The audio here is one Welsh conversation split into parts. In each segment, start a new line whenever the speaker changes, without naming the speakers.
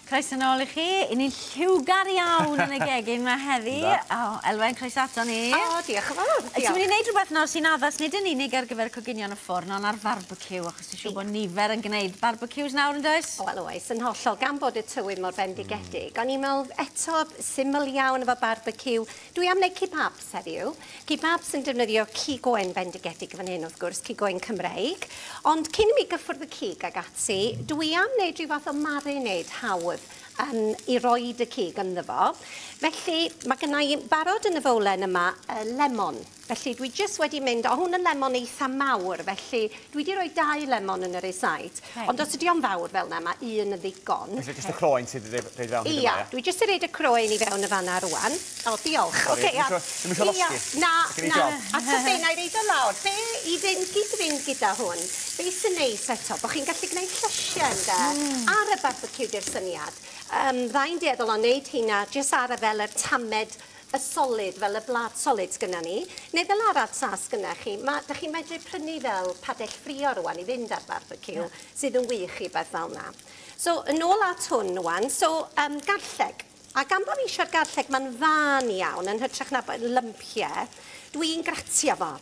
Croeso nôl i chi. I ni'n lliwgar iawn yn y gegin yma heddi. O, Elwen, croeso ato ni.
O, diolch yn fawr.
Ti'n mynd i wneud rhywbeth nawr sy'n addas nid yn unig ar gyfer coginio yn y ffwrn, ond ar farbeciw, achos dwi'n siŵr bod nifer yn gwneud barbecues nawr, yn does?
Wel, oes, yn hollol, gan bod y tywydd mor bendigedig. O'n i'n meddwl eto, syml iawn efo barbeciw. Dwi am wneud kebabs heddiw. Kebabs yn defnyddio cig oen bendigedig fan hyn, wrth gwrs, cig oen Cymreig. Ond cyn i mi gyffwrdd y cig ag ati, dwi am wneud rhyw fath o marinade hawdd i roid y cig ynddo fo. Felly, mae gynna i barod yn y fowlen yma lemon. Felly, dwi jyst wedi mynd, o hwn yn lemon eitha mawr, felly dwi wedi rhoi 2 lemon yn yr rysáit. Ond os ydi o'n fawr fel yna, mae un yn ddigon.
Felly, jyst y croen sydd wedi rhoi fewn hyd yma,
ia? Dwi jyst wedi rhoi y croen i fewn y fanna rwan. O, diolch.
Sorry, ddim eisiau losgi.
Na, na. A ta be, na i reid o lawr. Be i fynd, gyd-fynd gyda hwn, be sy'n neis eto, bod chi'n gallu gwneud llysiau ynde, ar y barbeciw di'r syniad. Ddau'n dueddol o wneud hynna jyst ar y fel yr tamed y solid, fel y blad solid sgynna ni, neu fel arall sa sgynna chi, da chi'n medru prynu fel padell ffrio rwan i fynd ar barbeciw, sydd yn wych i beth fel na. So, yn ôl at hwn rwan, so, garlleg. A gan bod fi eisiau'r garlleg, mae'n fân iawn, yn hytrach na lympiau, dwi'n gratio fo.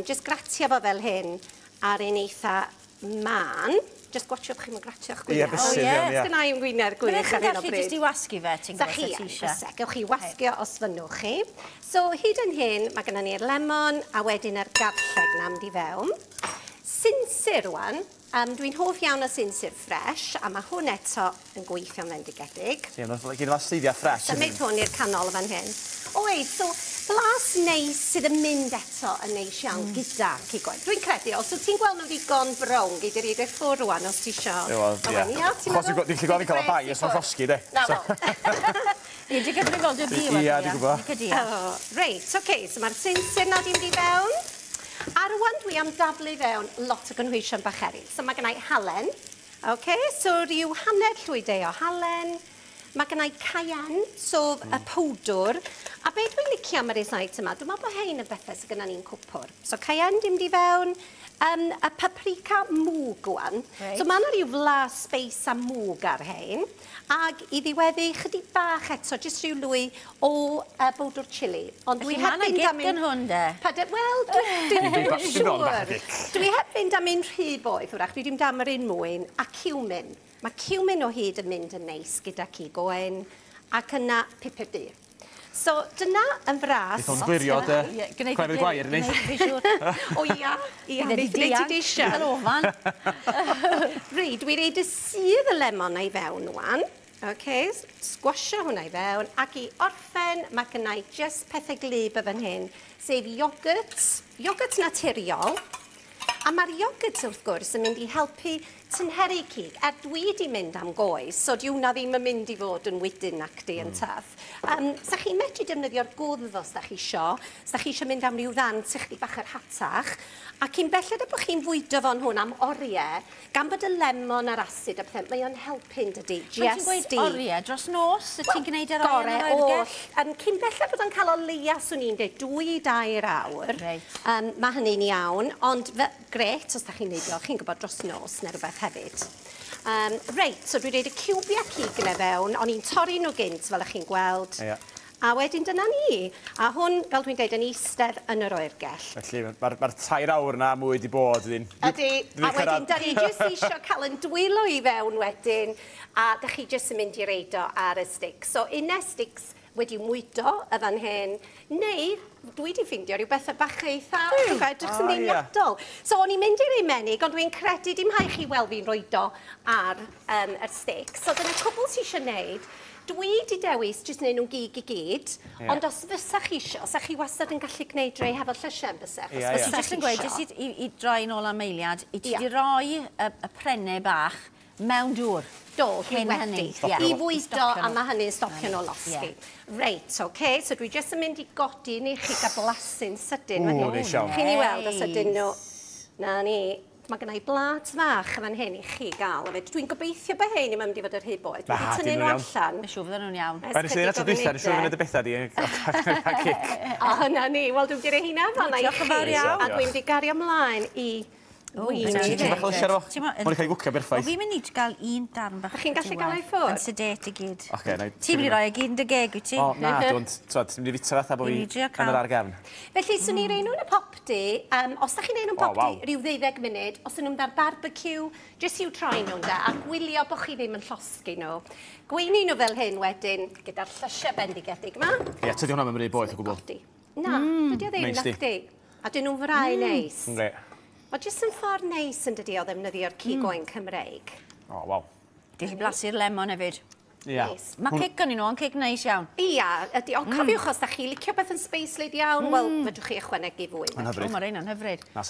Just gratio fo fel hyn ar un eitha mân. Just gwatio bod chi'n gratio'ch gwyneb.
Ie, bysedd iawn, ie.
Sgynna i'm gwyneb gwych ar hyn o bryd.
Byddech chi'n gallu jyst i wasgu fe, ti'n gwybod, os ti eisiau.
Sa chi, gewch chi wasgu os fynnwch chi. So, hyd yn hyn, mae gennym ni'r lemon a wedyn yr garlleg na mynd i fewn. Sinsir rwan. Dwi'n hoff iawn o sinsir ffres, a mae hwn eto yn gweithio'n fendigedig.
Ie, mae'n gyd o'r seidiau ffres.
Symud hwn i'r canol fan hyn. Oes, so blas neis sydd yn mynd eto yn neis iawn gyda cig oen. Dwi'n credu, os wyt ti'n gweld nhw ddigon brown, gei di reid o'i ffwrdd rwan os ti isio.
Ie, wel, ie. Chos dwi'n gallu gweld fi'n cael y bai os mae'n llosgi, de.
Na, wel.
Ie, dwi'n cyfrifoldeb di,
Ie, dwi'n gwybod.
Reit, oce, so mae'r sinsir na di mynd i fewn. A rwan dwi am daflu fewn lot o gynhwysion bach eraill. So mae gennai halen, okay, so rhyw hanner llwy de o halen. Mae gennai cayenne, so y powdwr. A be dwi'n licio am y rysáit yma, dwi'n meddwl bod hein yn bethau sydd gynna ni'n cwpwr. So cayenne dim di fewn, y paprika mwg wan. So mae yna rhyw flas sbeis a mwg ar hein. Ag i ddiweddu chydig bach eto, jyst rhyw lwy o bowdwr chili. Ond dwi heb fynd am un...
hwn, de?
Wel, dwi'n siŵr. Dwi heb fynd am un rhy boeth, wrach. Dwi ddim am yr un mwyn. A cumin. Mae cumin o hyd yn mynd yn neis gyda cig oen, ac yna pupur du. So, dyna yn fras.
Neith o'n glirio dy clefyd gwair, ni?
O ia, ia, neith ti deisio.
Fel ofan.
Reit, dwi'n reid y sudd y lemon na i fewn wan. OK, sgwasio hwnna i fewn. Ac i orffen, mae gynna i jyst pethau glyb y fan hyn, sef iogwrt, iogwrt naturiol. A mae'r iogwrt, wrth gwrs, yn mynd i helpu tynheru cig. Er dwi wedi mynd am goes, so di hwnna ddim yn mynd i fod yn wydyn ac di yn tough. Sa chi'n medru defnyddio'r gwddf os da chi isio. Sa chi isio mynd am ryw ddant ychydig bach yr hatach. A cyn belled y bod chi'n fwydo fo'n hwn am oriau, gan bod y lemon a'r acid a pethau, mae o'n helpu'n dydi,
Pan ti'n gweud oriau, dros nos, y ti'n gwneud yr oriau yn yr oergell?
Cyn belled bod o'n cael o leia, swn i'n dweud, 2 i 3 awr. Mae hynny'n iawn, ond gret os da chi'n neud o, chi'n gwybod dros nos neu rhywbeth hefyd. Reit, so dwi'n rhoid y ciwbiau cig yna fewn, o'n i'n torri nhw gynt, fel ych chi'n gweld. A wedyn dyna ni. A hwn, fel dwi'n dweud, yn eistedd yn yr oergell.
Felly, mae'r 3 awr na mwy wedi bod ydyn.
Ydy, a wedyn da ni jyst eisiau cael yn dwylo i fewn wedyn, a da chi jyst yn mynd i reid o ar y sticks. So, unau sticks wedi mwydo y fan hyn, neu dwi wedi ffeindio rhyw bethau bach eitha edrych sy'n ddeniadol. So, o'n i'n mynd i'r ei menig, ond dwi'n credu dim rhaid chi weld fi'n roido ar yr sticks. So, dyna cwbl ti eisiau gwneud. Dwi wedi dewis jyst wneud nhw'n gig i gyd, ond os fysa chi isio, os chi wastad yn gallu gwneud rhai hefo llysiau yn bysach, os fysa chi
Jyst yn gweud, jyst i droi nôl am eiliad, i ti wedi rhoi y prennau bach mewn dŵr.
Do, dwi wedi. I fwydo, a mae hynny'n stopio nhw losgi. Reit, oce, so dwi jyst yn mynd i godi neu chi gael blasu'n sydyn.
Ww, neis iawn.
Chi'n ei weld os ydyn nhw. Na ni. Mae gynna i blat fach fan hyn i chi gael. Dwi'n gobeithio bod hein ddim yn mynd i fod yr rhy boeth. Dwi wedi tynnu nhw allan.
Mae'n siŵr fydden nhw'n iawn.
Mae'n siŵr fydden nhw'n iawn. Mae'n siŵr di.
O, hynna ni. Wel, dwi'n wedi rhoi hynna fanna i chi.
Diolch yn fawr iawn.
A dwi'n wedi gario ymlaen i Weini.
Ti'n bach o lysiau ar fo? Mae'n cael ei gwcio berffaith.
O, fi'n mynd i gael un darn bach.
Chi'n gallu gael ei ffwrdd?
Yn sedate i gyd.
Oce, na i...
Ti'n mynd i roi e gyd yn dy geg, wyt ti?
O, na, dwi'n... Ti'n mynd i fita fatha bod fi yn yr argefn.
Felly, swn i'n rhoi nhw yn y popty, os da chi'n neud nhw'n popty, rhyw 12 munud, os ydyn nhw'n dar barbecue, jyst i'w troi nhw'n da, a gwylio bod chi ddim yn llosgi nhw. Gweini nhw fel hyn wedyn, gyda'r llysiau bendigedig yma.
Ie, tydi hwnna ddim yn rhy boeth o gwbl.
Na, dydy o ddim, nacdi. A dyn nhw'n frau neis.
Yndi.
Mae jyst yn ffordd neis yn dydi o ddefnyddio'r cig oen Cymreig.
O, waw.
Di blasu'r lemon hefyd.
Ia.
Mae cig yn nhw, ond cig neis iawn.
Ia, ydy. Ond cofiwch os da chi licio beth yn sbeislyd iawn, wel, fedrwch chi ychwanegu fwy.
Mae'n hyfryd.
O, mae'r un yn hyfryd.
Na,